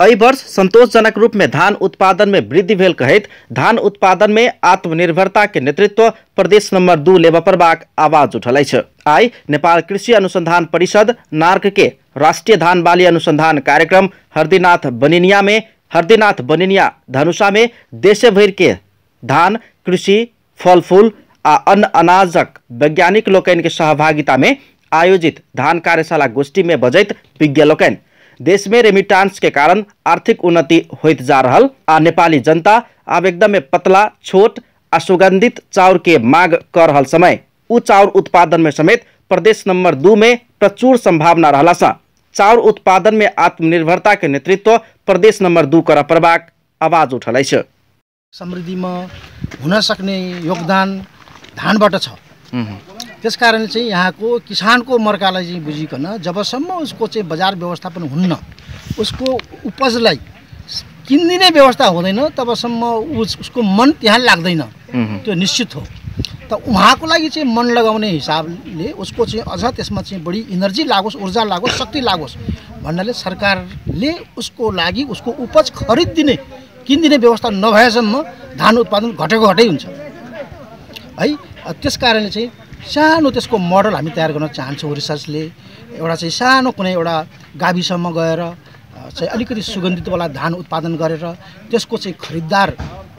एहि वर्ष संतोषजनक रूप में धान उत्पादन में वृद्धि भेल कहैत धान उत्पादन में आत्मनिर्भरता के नेतृत्व प्रदेश नंबर 2 लेबऽ परबाक आवाज उठल अछि। आई नेपाल कृषि अनुसंधान परिषद नार्क के राष्ट्रीय धान बाली अनुसंधान कार्यक्रम हरदीनाथ बनिनिया धनुषा में देशे भरि के धान कृषि फलफूल आ अन्य अनाजक वैज्ञानिक लोकनि के सहभागिता में आयोजित धान कार्यशाला गोष्ठी में बजैत विज्ञ लोकनि देश में रेमिटांस के कारण आर्थिक उन्नति होइत जा रहल आ नेपाली जनता अब एकदम पतला छोट आ सुगंधित चाउर के मांग कर रहल समय उ चाउर उत्पादन में समेत प्रदेश नंबर 2 में प्रचुर संभावना रहला सा चाउर उत्पादन में आत्मनिर्भरता के नेतृत्व प्रदेश नंबर 2 कर परबाक आवाज उठल अछि। समृद्धि में हुन सक्ने योगदान धानबाट छ। त्यसकारण चाहिँ यहाँको किसानको मर्कालाई चाहिँ बुझिकन जबसम्म उसको चाहिँ बजार व्यवस्थापन हुन्न उसको उपजलाई किन्दिने व्यवस्था हुँदैन तबसम्म उसको मन त्यहाँ लाग्दैन त्यो निश्चित हो। त उहाँको लागि चाहिँ मन लगाउने हिसाबले उसको चाहिँ अझ त्यसमा चाहिँ बढी एनर्जी लागोस् ऊर्जा लागोस् शक्ति लागोस् भन्नाले सरकारले उसको लागि उसको उपज खरिदिने किन्दिने व्यवस्था नभएसम्म धान उत्पादन घटेको हुन्छ है। त्यसकारणले चाहिँ सानो त्यसको मोडल हामी तयार गर्न चाहन्छौँ। रिसर्चले एउटा चाहिँ सानो कुनै एउटा गाविसम्म गएर चाहिँ अलिकति सुगन्धितवाला धान उत्पादन गरेर त्यसको चाहिँ खरिददार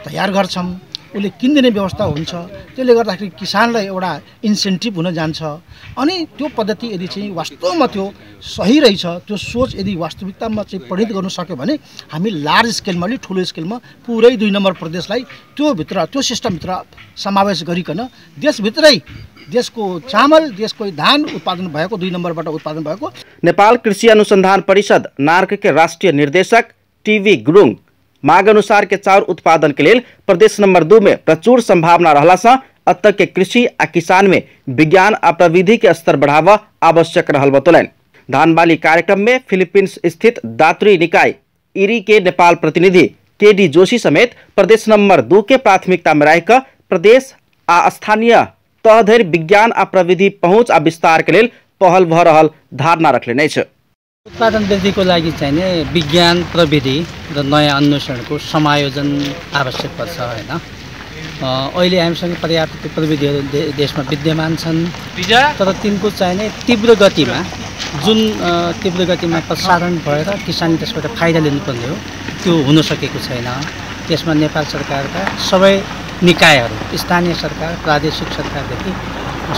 तयार गर्छौँ उसले किन्दिने व्यवस्था हुन्छ। त्यसले गर्दाखेरि किसानलाई एउटा इन्सेन्टिभ हुन जान्छ अनि त्यो पद्धति यदि चाहिँ वास्तवमा त्यो सही रहेछ त्यो सोच यदि वास्तविकतामा चाहिँ परिणत गर्न सक्यो भने हामी लार्ज स्केलमा अलि ठुलो स्केलमा पुरै 2 नम्बर प्रदेशलाई त्यो सिस्टमभित्र समावेश गरिकन देशभित्रै देशको चामल देशको धान उत्पादन भएको 2 नम्बरबाट उत्पादन भएको। नेपाल कृषि अनुसंधान परिषद नार्क के राष्ट्रीय निर्देशक टीवी गुरुङ मांग अनुसार के चाउर उत्पादन के लिए प्रदेश नंबर 2 में प्रचुर संभावना रहला सा अतः के कृषि आ किसान में विज्ञान आ प्रविधि के स्तर बढ़ावा आवश्यक रहल बतौलन। धान बाली कार्यक्रम में फिलीपींस स्थित दात्री निकाय इरी के नेपाल प्रतिनिधि केडी जोशी समेत प्रदेश नंबर 2 के प्राथमिकता में रह प्रदेश आ स्थानीय तह धरि विज्ञान आ प्रविधि पहुँच आ विस्तार के लिए पहल भ रहल धारणा रखले छ। उत्पादन वृद्धिको लागि चाहिने विज्ञान प्रविधि र नयाँ अन्वेषणको समायोजन आवश्यक पर्छ हैन। अहिले हामीसँग पर्याप्त प्रविधिहरू देशमा विद्यमान छन् तर तिनको चाहिने तीव्र गतिमा प्रसारण भएर किसान त्यसबाट फाइदा लिनुपर्ने हो त्यो हुन सकेको छैन। त्यसमा नेपाल सरकारका सबै निकायहरू स्थानीय सरकार प्रादेशिक सरकारदेखि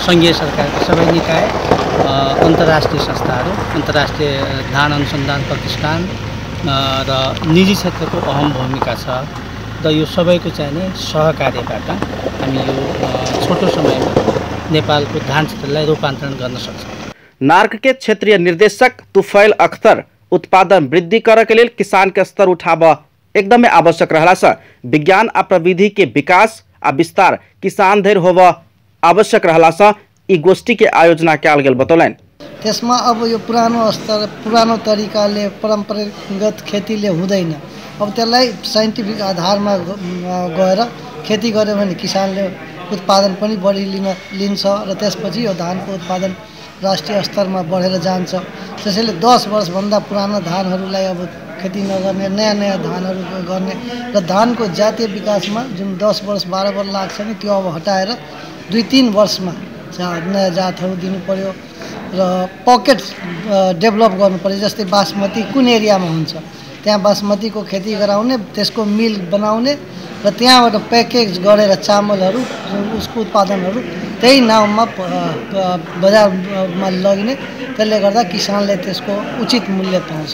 सङ्घीय सरकारका सबै निकाय अन्तर्राष्ट्रिय संस्थाहरू अन्तर्राष्ट्रिय धान अनुसन्धान प्रतिष्ठान र निजी क्षेत्रको अहम भूमिका छ र यो सबैको चाहिने सहकार्यबाट हामी यो छोटो समयमा नेपालको धान क्षेत्रलाई रूपान्तरण गर्न सक्छौँ। नार्क के क्षेत्रीय निर्देशक तुफैल अख्तर उत्पादन वृद्धि कर के लिए किसान के स्तर उठाव एकदमै आवश्यक रहला सा विज्ञान आ प्रविधि के विकास आ विस्तार किसान धरि होव आवश्यक रहला सा ई गोष्ठी के आयोजना कैल गेल बतौलन। त्यसमा अब यो पुरानो तरिकाले परम्परागत खेतीले हुँदैन। अब त्यसलाई साइन्टिफिक आधारमा गएर खेती गर्यो भने किसानले उत्पादन पनि बढी लिन्छ र त्यसपछि यो धानको उत्पादन राष्ट्रिय स्तरमा बढेर जान्छ। त्यसैले 10 वर्षभन्दा पुराना धानहरूलाई अब खेती नगर्ने नयाँ धानहरू गर्ने र धानको जातीय विकासमा जुन 10 वर्ष 12 वर्ष लाग्छ नि त्यो अब हटाएर 2-3 वर्षमा नयाँ जातहरू दिनु पर्यो र पकेट डेभलप गर्नु पर्यो। जस्तै बासमती कुन एरियामा हुन्छ त्यहाँ बासमतीको खेती गराउने त्यसको मिल बनाउने र त्यहाँबाट प्याकेज गरेर चामलहरू उसको उत्पादनहरू त्यही नाममा बजारमा लगिने त्यसले गर्दा किसानले त्यसको उचित मूल्य पाउँछ।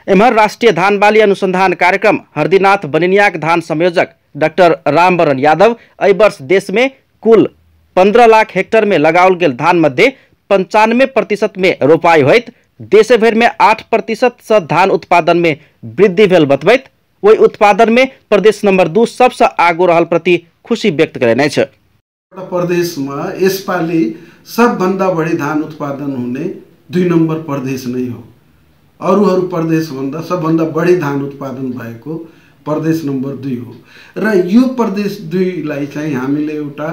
एमहर राष्ट्रीय धान बाली अनुसंधान कार्यक्रम हरदीनाथ बनिनिया धान संयोजक डाक्टर रामवरण यादव एहि वर्ष देश में कुल 15 लाख हेक्टेयर में लगाओल गेल धान मध्य 95% में रोपाई होइत देशे भर में 8% से धान उत्पादन में वृद्धि भेल बतबैत वही उत्पादन में प्रदेश नंबर 2 सबसे आगो रहल प्रति खुशी व्यक्त करने छ। प्रदेश में यसपालि सबभन्दा बढी धान उत्पादन हुने 2 नम्बर प्रदेश नै हो। अरू प्रदेश भन्दा सबभन्दा बढी धान उत्पादन भएको प्रदेश नंबर 2 हो र यो प्रदेश 2 लाई चाहिँ हामीले एउटा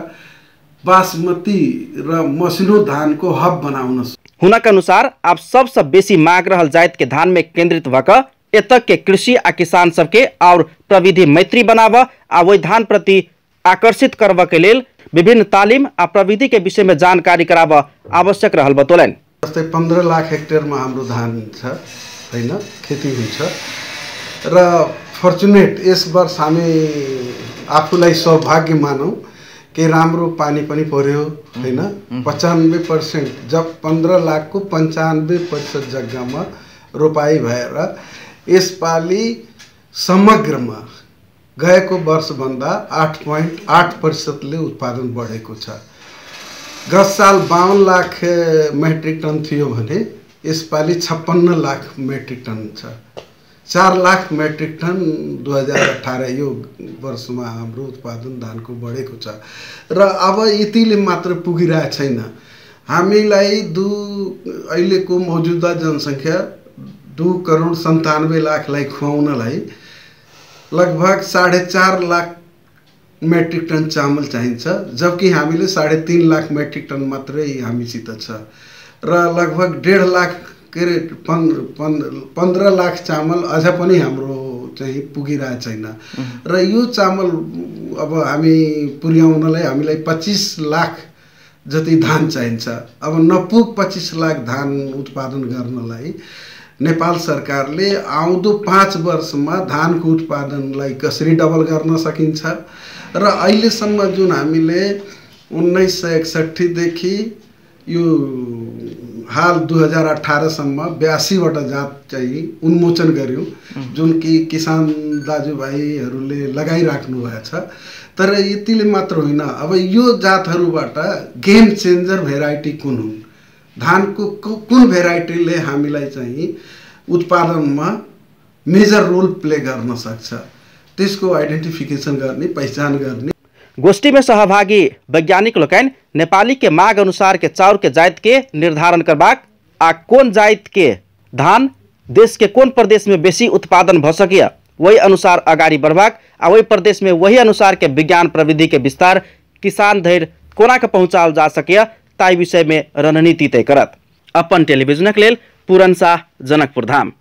बासमती र मसिनो धान को हब बनाउन। हुनका अनुसार अब सबसे बेसी माग रहल जात के धान में केंद्रित भक एतक के कृषि आ किसान सबके और प्रविधि मैत्री बनाव आ वही धान प्रति आकर्षित करब के लेल विभिन्न तालिम आ प्रविधि के विषय में जानकारी कराब आवश्यक रहल बतौलन। जस्तै 15 लाख हेक्टेयरमा हाम्रो धान छ हैन, खेती हुन्छ र फर्चुनेट यस वर्ष हामी आफूलाई सौभाग्य मानौँ कि राम्रो पानी पनि पर्यो हैन। 95% जब 15 लाख को 95% जग्गामा रोपाई भएर यसपालि समग्रमा गएको वर्षभन्दा 8.8% उत्पादन बढेको छ। गत साल 52 लाख मेट्रिक टन थियो भने यसपालि 56 लाख मेट्रिक टन छ। 4 लाख मेट्रिक टन 2018 यो वर्षमा हाम्रो उत्पादन धानको बढेको छ र अब यतिले मात्र पुगिरहेको छैन। हामीलाई अहिलेको मौजूदा जनसङ्ख्या 2,97,00,000लाई खुवाउनलाई लगभग 4.5 लाख मेट्रिक टन चामल चाहिन्छ, जबकि हामीले 3.5 लाख मेट्रिक टन मात्रै हामीसित छ र लगभग 1.5 लाख के अरे 15 लाख चामल अझ पनि हाम्रो चाहिँ पुगिरहेको छैन र यो चामल अब हामी पुर्याउनलाई हामीलाई 25 लाख जति धान चाहिन्छ। अब नपुग 25 लाख धान उत्पादन गर्नलाई नेपाल सरकारले आउँदो 5 वर्षमा धानको उत्पादनलाई कसरी डबल गर्न सकिन्छ र अहिलेसम्म जुन हामीले 1961 देखि यो हाल 2018 सम्म 82 वटा जात चाहिँ उन्मोचन गर्यो, जुन कि किसान दाजुभाइहरूले लगाइराख्नु भएको छ। तर यतिले मात्र होइन, अब यो जातहरूबाट गेम चेन्जर भेराइटी कुन हुन्, धानको कुन भेराइटीले हामीलाई चाहिँ उत्पादनमा मेजर रोल प्ले गर्न सक्छ, त्यसको आइडेन्टिफिकेसन गर्ने, पहिचान गर्ने। गोष्ठी में सहभागी वैज्ञानिक लोकन नेपाली के माग अनुसार के चाउर के जात के निर्धारण करबाक आ कोन जात के धान देश के कोन प्रदेश में बेसी उत्पादन भ सकिया वही अनुसार अगाडि बढ़बाक आ वही प्रदेश में वही अनुसार के विज्ञान प्रविधि के विस्तार किसान धरि कोना के पहुँचाल जा सकिया ताई विषय में रणनीति तय करत। अपन टेलीविजनक लेल पूरन शाह, जनकपुर धाम।